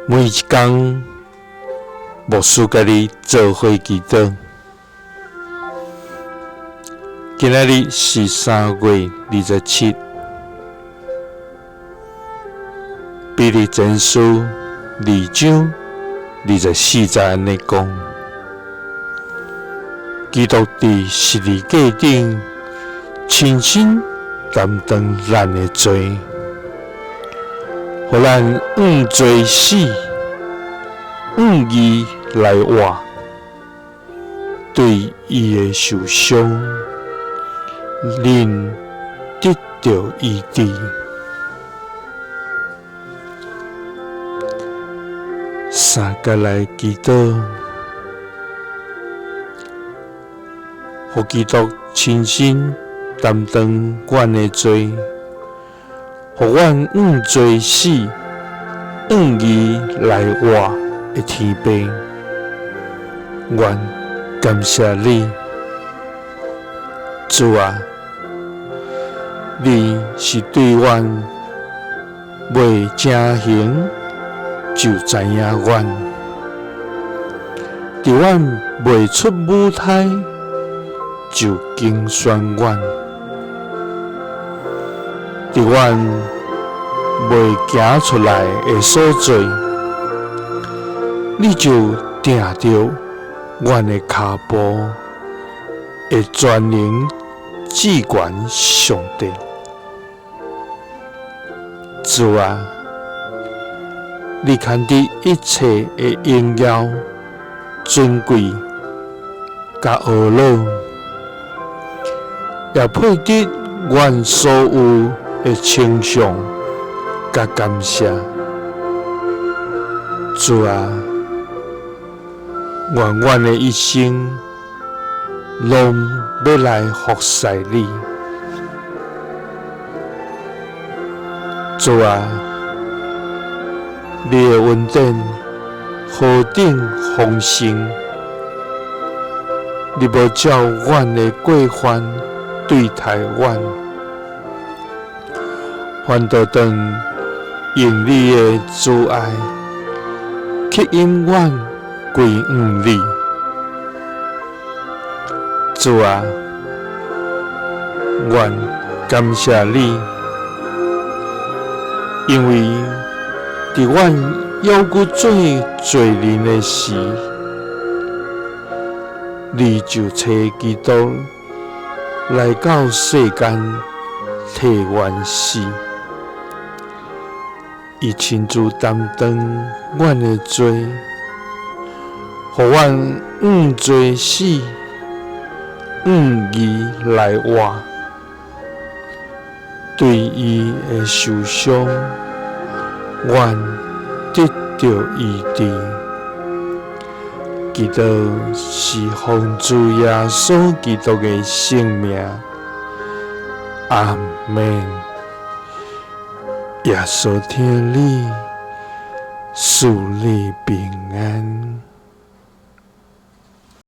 每一工，牧師佮你做伙祈禱。今仔日是3月27，彼得前書2章24節按呢講：基督佇十字架頂親身擔當咱的罪，予咱向罪死，向義來活。對伊的受傷，恁得著醫治。三佮來祈禱，予基督親身擔當阮的罪，予阮向罪死，向義來活的天父，阮感謝你，主啊，你是對阮未成形就知影阮，佇阮未出母胎就揀選阮，佇阮未行出來的所在，你就定著阮的跤步的全能至懸上帝。主啊，你堪得一切的榮耀、尊貴佮呵咾，也配得阮所有的稱頌佮感謝。主啊，願阮的一生攏欲來服侍你。主啊，你的恩典何等豐盛，你無照阮的過犯對待阮，反倒轉用你的慈愛吸引阮歸向你。主啊，阮感謝你，因為佇阮猶閣做罪人的時，你就差基督來到世間替阮死，伊親自擔當阮的罪，予阮向罪死，向義來活。對伊的受傷，阮得著醫治。祈禱是奉主耶穌基督的聖名，阿們。耶穌疼你，賜你平安。